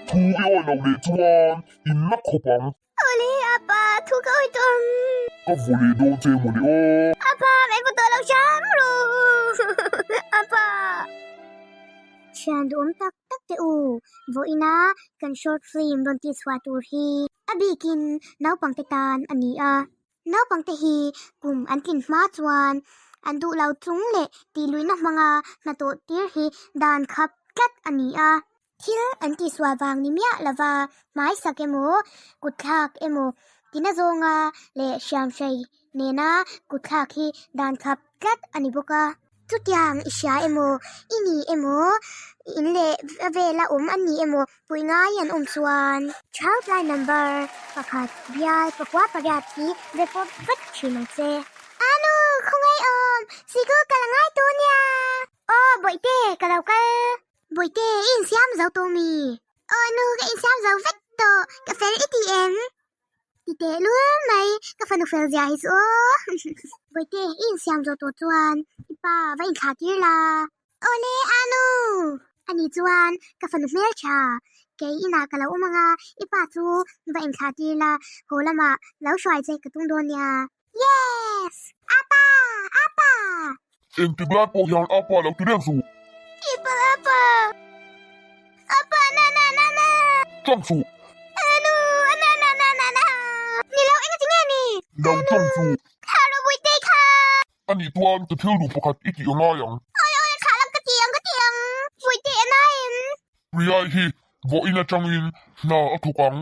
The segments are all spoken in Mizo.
Thu i awih loh leh chuan in la khawp ang. Awle apa, thu ka awih tawh ang. Ka vaw leh dawn che mawle aw. Apa, min vaw tawh lo hram ru. Apa. Thian duhawm tak tak teh u, vawiina kan short film rawn tihchhuah tur hi a bikin naupangte tan a ni a. Naupangte hi kum an tlin hma chuan an duh lo chung leh tihluihna hmanga hnathawh tir hi dan khap tlat a ni a. Thil an tihsual vang ni miah lova hmaisak emaw, kutthlak emaw tina zawnga leh hriamhrei nena kutthlak hi dan khap tlat a ni bawk a. Chutiang i hria emaw, i ni emaw, in leh vela awm an ni emaw puih ngai an awm chuan. Childline number pakhat bial pakua pariat hi report vat thin ang che. Anu, khawngaih awm, sikul ka la ngai tawh nia. Aw, bawihte, ka lo kal. Bawihte, i insiam zo tawh mi? Aw nu, ka insiam zo vek tawh, ka fel i ti em? Ti teh lul mai, ka fanu fel zia hi chu aw. Bawihte, i insiam zo tawh chuan i pa va inthlah tir la. Awle Anu! Ani chuan ka fanu hmeltha, kei inah ka lo awm ang a, i pa chu va inthlah tir la, haw lamah lo hruai che ka tum dawn nia. Yes! Apa! Apa! Engtik lai pawh hian apa lo ti reng suh. Keeper apa! Apa na na na na! Tawng suh. Anu! Na na na na na! Ni lo enga ti nge ni? Lo tawng suh. Kha Robuite kha! Anih chuan ka thil duh pakhat i tih a ngai ang. Awi awi kha lam ka ti ang ka ti ang. Buite a nai em? Priya hi vawiin atangin hna a thawk ang.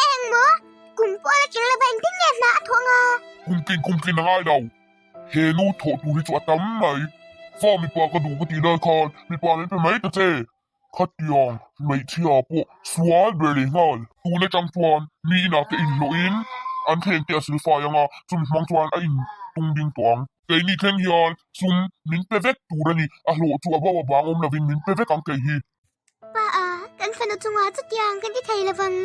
Eng maw? Kum pawh la tling lova engtin nge hna a thawh anga? Kum tlin kum tlin a ngai lo. He nu thawh tur hi chu a tam mai. Fa mipa ka duh ka tih lai khan mipa min pe mai ta che. Khatiang hmeichhia pawh sual ber leh nghal. Tun atang chuan mi inah te inhlawhin an thleng te a silfai anga chumi hmang chuan a intung ding tawh ang. Keini thleng hian sum min pe vek tur a ni, a hlawh chu a bo a bang awm lovin min pe vek ang kei hi. Pa a, kan fanu chungah chutiang kan ti thei lovang.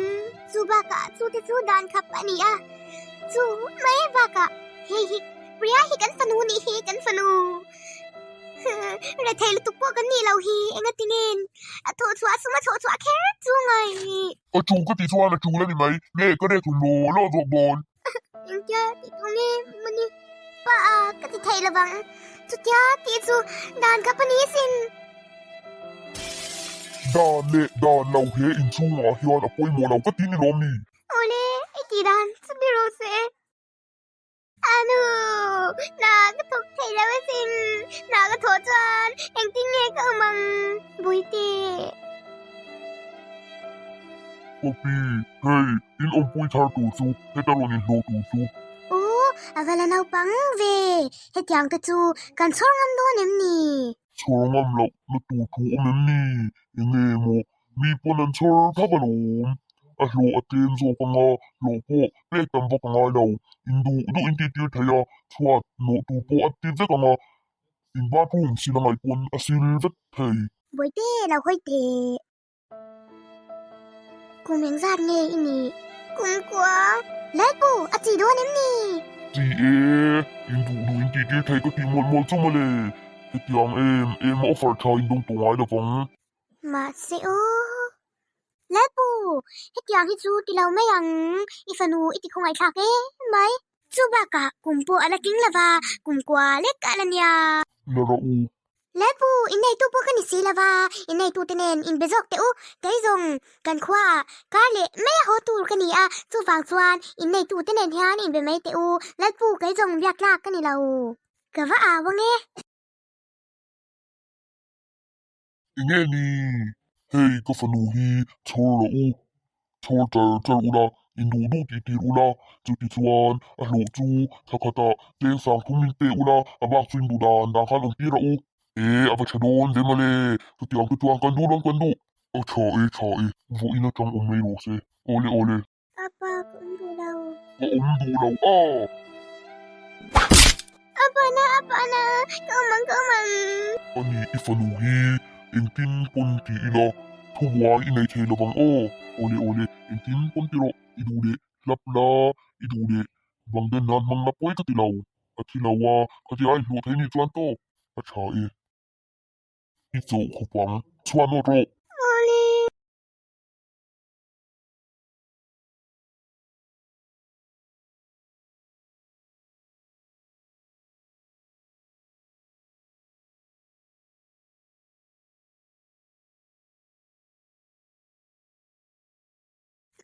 Chu bakah chu te chu dan khap a ni a, chu mai bakah hei hi Priya hi kan fanu nih hi kan fanu. Rethei lutuk pawh kan nih loh hi enga tingin a thawh chhuah sum a thawh chhuah kher chu ngai. A chu ka ti chuan a chul a ni mai, nge ka rek hlum law law zawk dawn. Engtia tih tur nge mawni? Pa a, ka ti theih lovang. Chutia tih chu dan kha pa ni asin. Dan leh dan lo he inchhungah hian a pawimawh lo ka ti ni lawm ni? Awle, i tih dan chu ni rawh se. Anu, na ka thawk thei lo asin. Na ka thawh chuan engtin nge ka awm ang? Buite. Ka pi, hei, in awmpui thar tur chu heta rawn inhlawh tur chu. Aw, a va la naupang ve. Hetiang te chu kan chhawr ngam dawn em ni? Chhawr ngam loh na tur thu awm em ni? Enge maw, mi pawn an chhawr phak alawm. A hlawh a tlem zawk anga hlawh pawh pek tam vak a ngai lo. In duh duh in tihtir thei a, chhuat nawh tur pawh a ti vek anga in bathroom sil a ngaih pawn a sil vek thei. Bawihte lo hawi teh. Kum engzat nge i nih? Kum kua. Lalpu, a chi dawn em ni? Chi e, in duh duh in tih tir thei ka tih mawlh mawlh chu mawle. Hetiang em em a offer tha in dawng tawh ngai lovang. Mahse aw. Lalpu, hetiang hi chu ti lo mai ang. I fanu i ti khawngaihthlak em mai. Chu bakah kum pawh a la tling lova, kum kua lek a la nia. La rawh u. Lalpu, inneitu pawh ka ni si lova, inneitute nen inbe zawk teh u. Kei zawng kan khuaah kar leh mai a haw tur ka ni a, chuvang chuan inneitute nen hian inbe mai teh u. Lalpu, kei zawng biak tlak ka ni lo. Ka va au ang e. Enge ni? Hei ka fanu hi chhawr loh u, chhawr char char ula, in duh duh tih tir ula, chuti chuan a hlawh chu thla khatah cheng sang thum in pe ula, a bak chu in duh dan dan khan awm tir a u. E, a va tha dawn ve mawle, chutiang te chuan kan duh lawm kan duh. A tha e, tha e, vawiin atang awm mai rawh se, awle awle. Apa, ka awm duh lo. Ka awm duh lo a. Apa na, apa na, ka awm ang, ka awm ang. Ani, i fanu hi engtin pawn ti ila, thubuai i nei thei lovang aw. Awle awle, engtin pawn ti rawh, i duh leh hlap la, i duh leh bang den nan hmang la pawi ka ti lo. A thi lo a, khatia a inhmuh thei ni chuan tawp a tha e. I chawh khawp ang, chhuah nawt rawh. Awle.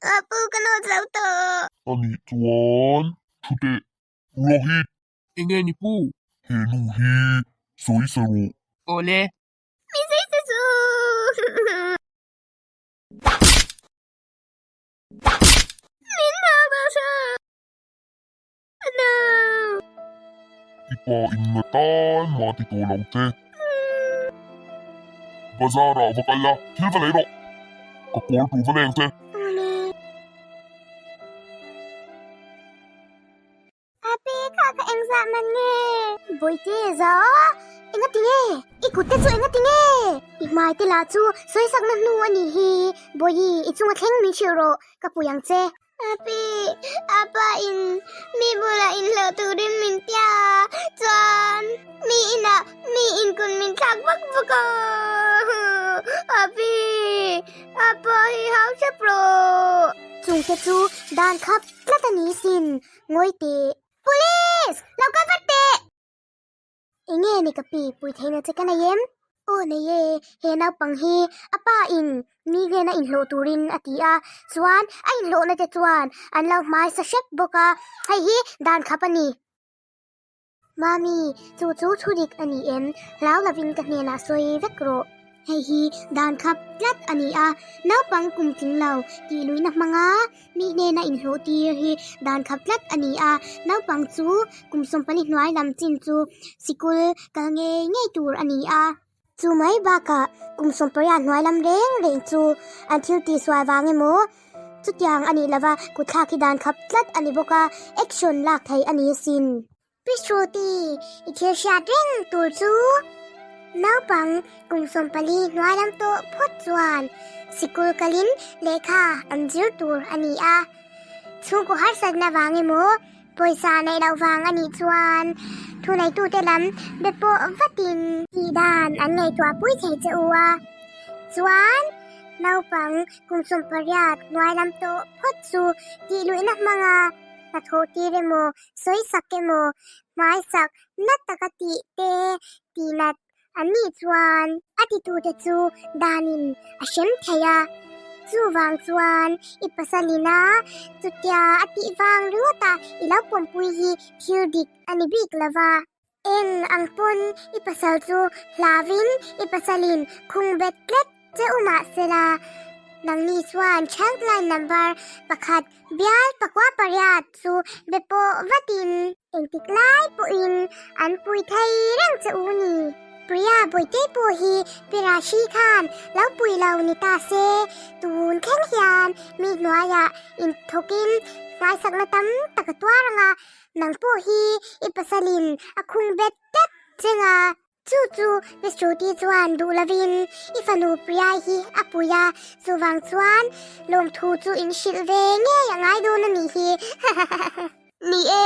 Apu ka nawt zo tawh. Anih chuan thu teh Rohit. Enge ni pu? He nu hi sawi sa rawh. Awle. Mi sawi sa suh. Min hau ta sa. No. I pa in nga tan mah ti tawh lo che. Bazar ah va kal la, thil va lei rawh. Ka kawl tur va leng che. Awle. Api kha ka engzah man nge? Bawihte za enga ti nge? I kut te chu enga ti nge? I hmai te lah chu sawisakna hnu a nih hi. Bawihi i chunga thleng min hrilh rawh ka pui ang che. Api apa in mi bulah inhlawh turin min tia chuan mi inah mi inkun min thlak vak vak a. Api apa hi hau hrep rawh. Chungte chu dan khap tlat a ni sin. Ngawi teh. Police! Lo kal vat teh! Enge ni ka pi pui theihna che ka nei em? Aw nei e, he naupang hi a pa in mi hnena inhlawh turin a ti a, chuan a inhlawhna te chuan an lo hmai sa hrep bawk a, hei hi dan khap a ni. Mami, chu chu thu dik a ni em? Hlau lovin ka hnenah sawi vek rawh. Hei hi dan khap tlat a ni a, naupang kum tling lo tih luihna hmanga mi hnena inhlawh tir hi dan khap tlat a ni a, naupang chu kum 14 hnuai lam chin chu sikul kal ngei ngei tur a ni a. Chu mai bakah kum 18 hnuai lam reng reng chu an thil tihsual vang emaw chutiang a nih lova kutthlak hi dan khap tlat a ni bawk a, action lak theih a ni asin. Pichhruti, i thil hriat reng tur chu naupang kum 14 hnuai lam tawh phawt chuan sikul kalin lehkha an zir tur a ni a. Chhungkaw harsatna vang emaw pawisa neih loh vang a nih chuan thuneitute lam be pawh vatin tih dan an ngaihtuah pui thei che u a. Chuan naupang kum 18 hnuai lam tawh phawt chu tih luihna hmanga hnathawh tir emaw sawi sak emaw hmai sak na taka tih te tih nat an nih chuan a titute chu danin a hrem thei a. Chuvang chuan i pasalina chutia a tih vang ringawta i lo pawmpui hi thil dik a ni bik lo va. Eng ang pawn i pasal chu hlauin i pasalin khung bet tlat che u mah sela, nangni chuan childline number pakhat bial pakua pariat chu be pawh vatin engtik lai pawhin an pui thei reng che u ni. Priya Bawihte pawh hi Pirashi khan lo pui lo ni ta se, tun thleng hian mi hnuaiah inthawkin hmaisakna tam tak a tuar ang a, Nang pawh hi i pasalin a khung bet tlat cheng a, chu chu Mistruti chuan duh lovin i fanu Priyai hi a pui a, chuvang chuan lawmthu chu in hrilh ve ngei a ngai dawn a nih hi. Ni e,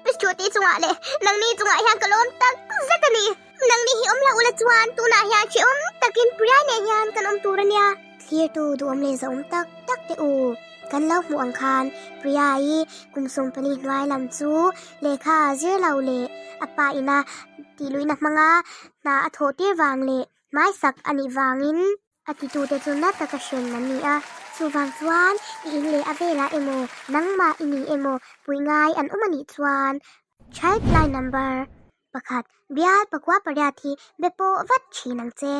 Mistruti chungah leh nangni chungah hian ka lawm tak zet a ni. Nangni hi awm lo ula chuan tunah hian hrehawm takin Priyai nen hian kan awm tur a nia. Thlirtu duhawm leh zahawm tak tak teh u. Kan lo hmuh ang khan Priya-i kum 14 hnuai lam chu lehkha zir lo leh a pa ina tih luihna hmanga hna a thawh tir vang leh hmaisak a nih vangin a titute chu na taka hren an ni a. Chuvang chuan i in leh a velah emaw nangmah i ni emaw puih ngai an awm a nih chuan Childline number pakhat bial pakua pariat hi be pawh vat thin ang che.